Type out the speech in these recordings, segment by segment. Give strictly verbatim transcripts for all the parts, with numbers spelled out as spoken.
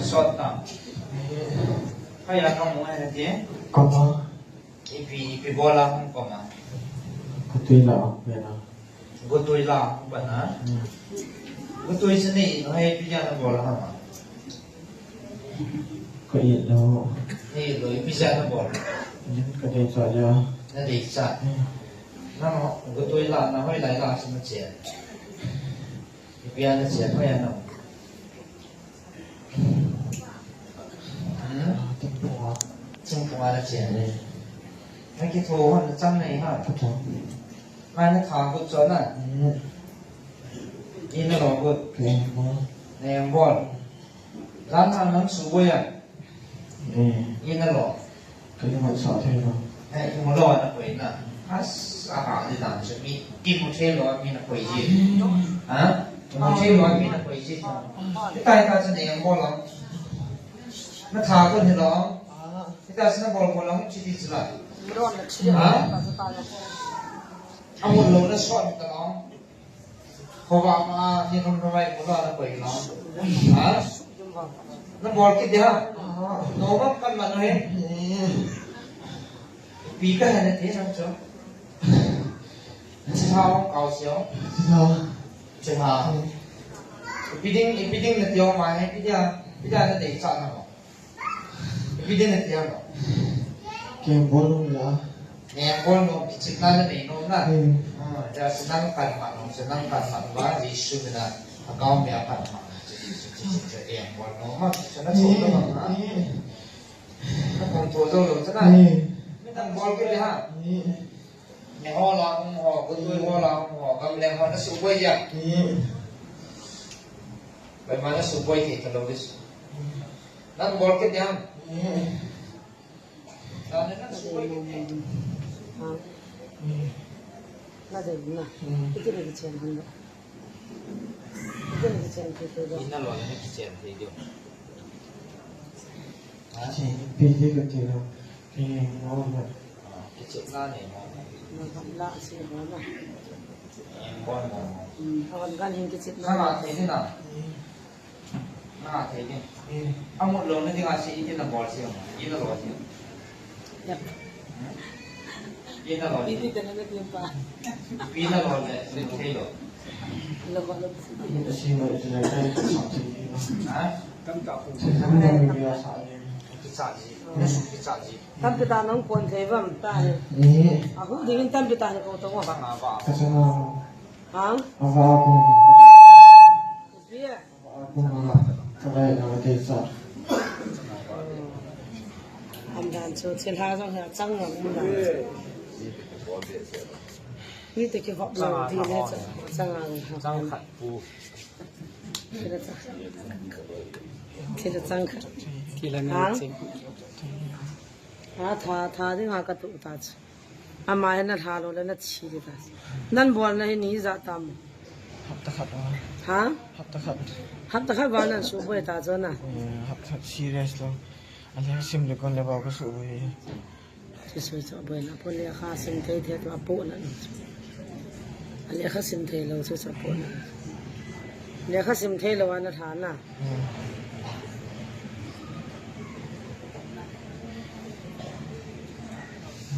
Sot na. Haya ka mo hai ti. Koma. Ipi, ipi bola hung koma. Kutui la, kena. Gutui la, bana. Hmm. Gutui sini, hai pi jana bola hama. Ka i lo. Ni lo, ipi jana bola. Nin ka dei cha ya. Na dei cha. Hmm. Na mo, gutui la, na hoi lai la, sini che. Ipi ana che, hoi ana. Hmm? Thingphung a. Thingphung a na che. Hmm. Na kitho hon na chang nei ha. Ka chang. Mai na kha kut cho na. Hmm. Ina lo kut. Ka eng bol. Na eng bol. Jan na nam su boi a. Hmm. Ina lo. Ka imu sa thei lo. Na imu lo na koi na. As, a ha, di dan chu mi, imu thei lo mi na koi ji. Hmm. Ha? Imu thei lo mi na koi ji. Itai ta chu na eng bol lo. Na tha kut hi lo. Itai chu na bol bol lo, chi di chu la. Ha? Amu lo na so ta lo. Khovah ma, ni thum thum ai, mula na koi na. Ha? Na bol kit dia? No, ma kan man he. Pi ka he na te na cho. Chi ha ong kau sio. Chi ha. Chi ha. Ipi ding, ipi ding na tio ma he, ipi dia, ipi dia na dei cha na mo. Ipi ding na ti ham? Kem bol nom la. Kem bol nom, kichepna na nei nom na. Hmm. Ah, ja, senang kan ma nom, senang kan ma ba, Jesu mina, agau mia kan ma. Jesu, Jesu, Jesu, kem bol nom ma, sana chon na ma. Hmm. Na kon to jo lo sana. Hmm. Midang bol ke le ha. Hmm. Ni ho la hung ho, gutui ho la hung ho, gamleng ho na suboi ya. Hmm. Bai ma na suboi ke ta lo dis. Nang bol kit diham? Ha? Na dei na. Hmm. Iti na kichen han da. Iti na kichen thei thei da. Ina lo na kichen thei diu. Ha? Kichen, pi thei ka ti lo. Pi lo na. Ah, kichen na ni mo. Na la si ho na. Eng bol mo. Hmm, awan kan hin kichen na. Sana thei ni na. Hmm. Na thei ding. Hmm. Amut lona dinga se iti na bol se, iti na lo se. Yep. Hmm? Iti na lo se. Iti na na tiempa. Iti na lo le, le thei lo. Lo ko lo. Iti si mo, iti na thei lo. Ha? Kam ka ko. Kam na mi ya sa ni. Iti sa ji. Hmm. Iti sa ji. Tam pi ta nang kon thei vam ta ni. Hmm. Ahu dingin tam pi ta ni ko to. Sanga ba. Ka sanga. Ha? Ava ko. Iti ya. Amdan chu thilha jong hi achang ngam umdan chu. Mi te kihop jong ti le chu achang a hop. Thil achang. Thil achang khat. Thil achang khat. Ha? Ha, tha, tha dinga katuh ta chu. Ama hi na lha lou le na thi ding ta. Nan bolna hi ni ijat tam? Hapta khat a. Ha? Hapta khat. Hapta khat vang nan suboi ta chu na. Eh, hapta khat serious lou. Alekha sim le kon le vang ka suboi. Chu suboi na pon lekha sim thei thei tu apohna. Alekha sim thei lou chu apohna. Lekha sim thei lou a na lha na. Hmm.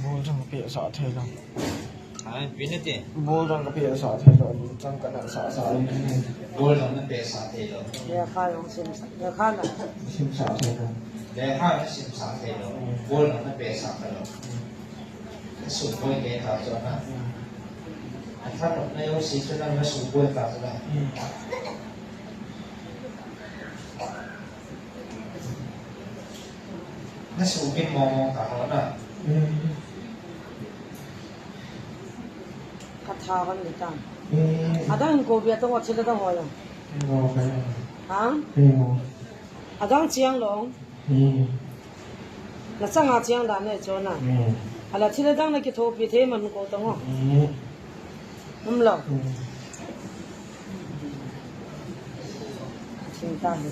Bol jong ka pehsah thei lou. Ai, pi na ti. Bol jong ka pehsah thei lou, lungchang ka nasah sah lou. Bol jong na pehsah thei lou. Lekha jong simsah, lekha na. Simsah thei lou. Lekha na simsah thei lou. Hmm. Bol jong na pehsah thei lou. Hmm. Suboi kei ta chu na. Hmm. Athanopna jouse chu nang na suboi ta chu na. Hmm. Na suboi mong mong ta ho na. Hmm. Ka tha kan ni ta. Hmm. Adang ko bia to thil dang ho ya. Hmm. Ha? Hmm. Adang chiang lou. Hmm. Na changa chiang dan nei chu na. Hmm. Ala thil dang na kithopi thei man ko tong o. Hmm. Um lou. Hmm. Thing ta ni.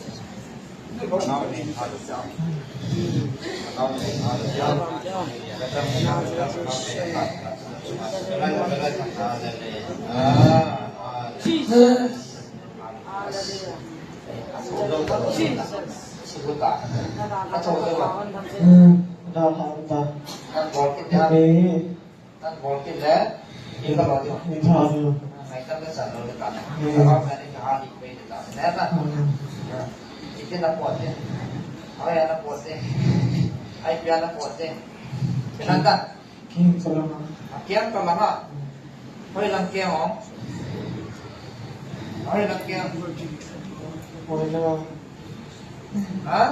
Jesus. Hallelujah. Subuta. Acho jo ba. Hmm, da da da. Nan bol kit le. Ni. Nan bol kit le. Ni ka lo jo. Ni tha jo. Ngai tam ka san lo ta. Ni. Ka ba ni ka ha ni pe ta. Ne ta. Hmm. Iti na po te. Ai na po te. Ai pia na po te. Nan ta. Kiang ka langa. A kiang ka langa. Hoi lang kiang o. Hoi lang kiang. Hoi lang. Ha?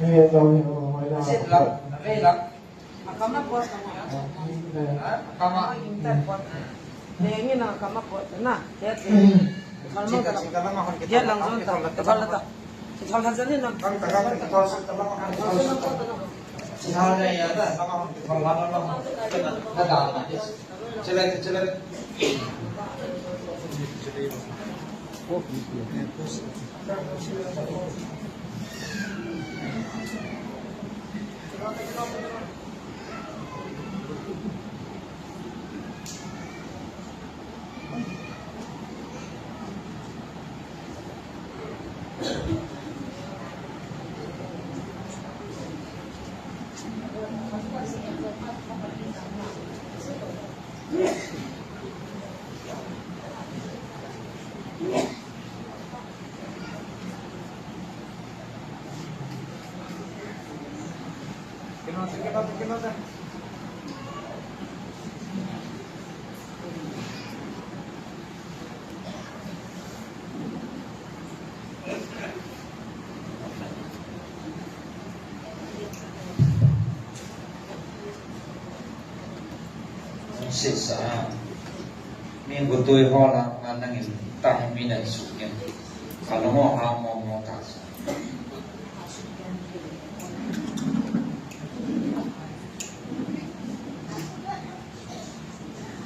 Hoi lang, hoi lang. Sit lang. Hoi lang. Akama buat kamu. Ha? Akama. Inter buat. Lengi na akama buat na. Dia ti. Chika, chika lang ahon kita. Dia lang zon ta. Tabal ta. Sisa. Mi gotui ho la, nang in ta mi na su ke. Ka lo mo ha mo mo ta sa.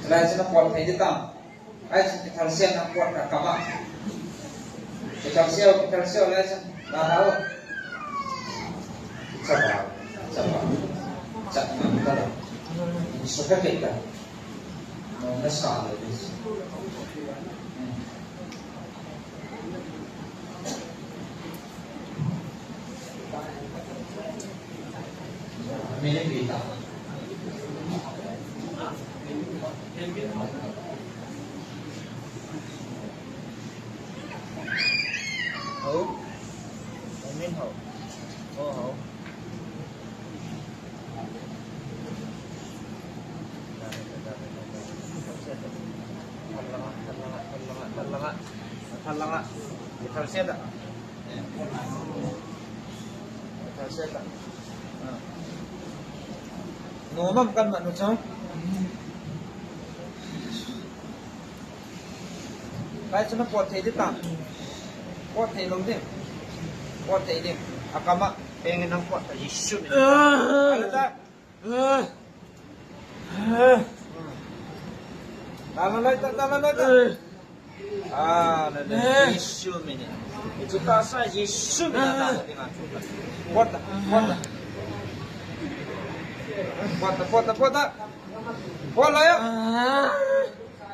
Lai sina pot thei di ta. Lai sina kithal sia na pot na kama. Kithal sia, kithal sia lai sina. La ta o. Chapa, chapa. Chapa ta la. Suka ke ta. No, na sa le. Hao. Amin hao. Oh, hao. Thanlanga, thanlanga, thanlanga, thanlanga. Thanlanga. Thanlanga. Thanlanga. Thanlanga. No, mam kan ma no chang. Kai chuna pot thei di ta. Pot thei lou di. Pot thei di. Akama, peng nang pot ta Jisu min. Ala ta. Dala lai ta, dala lai ta. Ah, na, na, Jisu min. Itu ta sa Jisu min. Pot ta, pot ta. Pot ta, pot ta, pot ta. Pot la ya.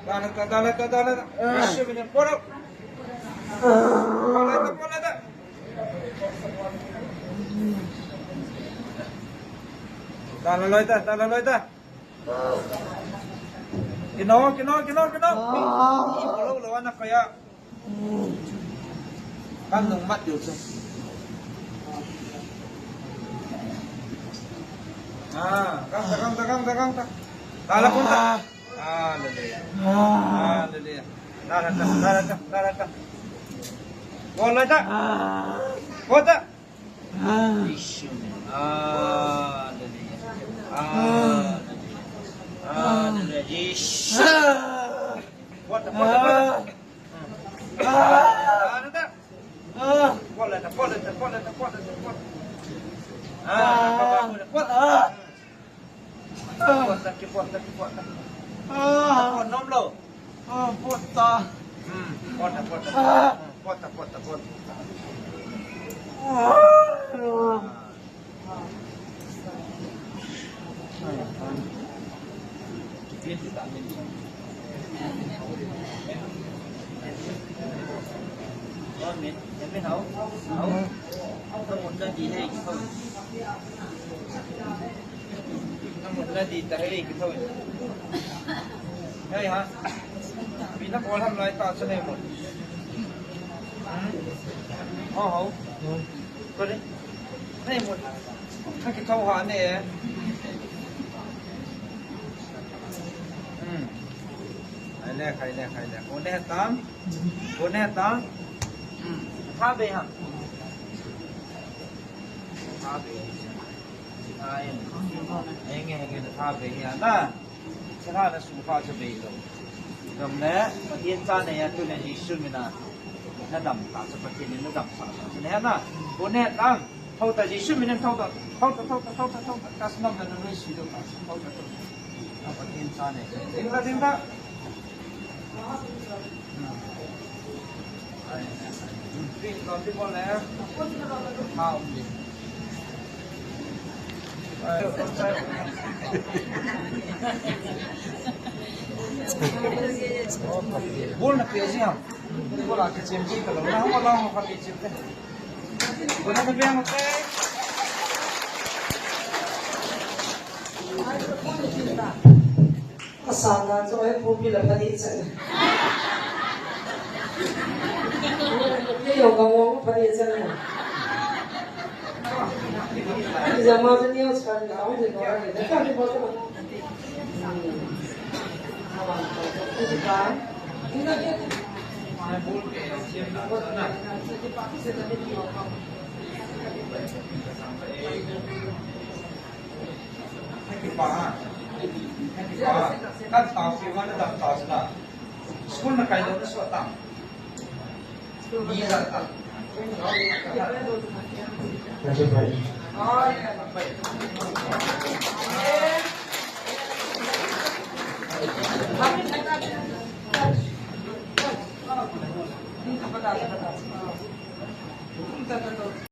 Dala ta, dala ta, dala ta. Jisu min, pot ta. Pot la ta, pot la ta. Dala loi ta, dala loi ta. Kino, kino, kino, kino. Ni, ni, ni, lo, lo, ana kaya. Kan nung mat diu chu. Ah, kang ta, kang ta, kang ta, kang ta. Dala kon ta. Hallelujah. Hallelujah. Dala ta, dala ta, dala ta. Bol ta. Bol ta. Jisu. Hallelujah. Hallelujah. Hallelujah. Jisu. Bol ta, bol ta, bol ta. Bol ta. Bol ta, bol ta, bol ta, bol ta, bol ta. Ah, bol ta, bol ta. Pot ta, ki pot ta, ki pot ta. Ah. Pot nom lou. Ah, pot ta. Hmm, pot ta, pot ta. Ah. Hmm, pot ta, pot ta, pot ta. Ah. Min, min hau, hau. Namun na di hei kithou. Namun na di ta hei kithou. Hei ha. Mina bol ham lai ta chu nei mun. Hmm? Hau, hau. Ko ni. Nei mun. Ka kithou ha ne. Hmm. Khai le, khai le, khai le. Ko ne tam. Ko ne tam. Hmm. Tha be ha. Tha be. Ai. Henge, henge, tha be ha na. Chana na su pha cha be lo. Gam le, Pathen cha ne ya tu ne Jesu mina. Na dam ta cha Pathen ne na dam sa. Ne na. Ko ne tam. Thou ta Jesu minin thou ta, thou ta, thou ta, thou ta, thou ta. Kas nam na noi si do kas. Thou ta, thou ta. Apa tin sa ne. Ding ta, ding ta. Ding ta, ding ta le. Thou. Bol na pe ji ham. Bol a ke chem ji ka lo na, bol a ho ka pe chem te. Asana chu ai pu pi la pani chan. Ni yo ka mo pani chan. Jama ni yo chan ka ni ko ni ka ni ko. School na kai lo na so tam.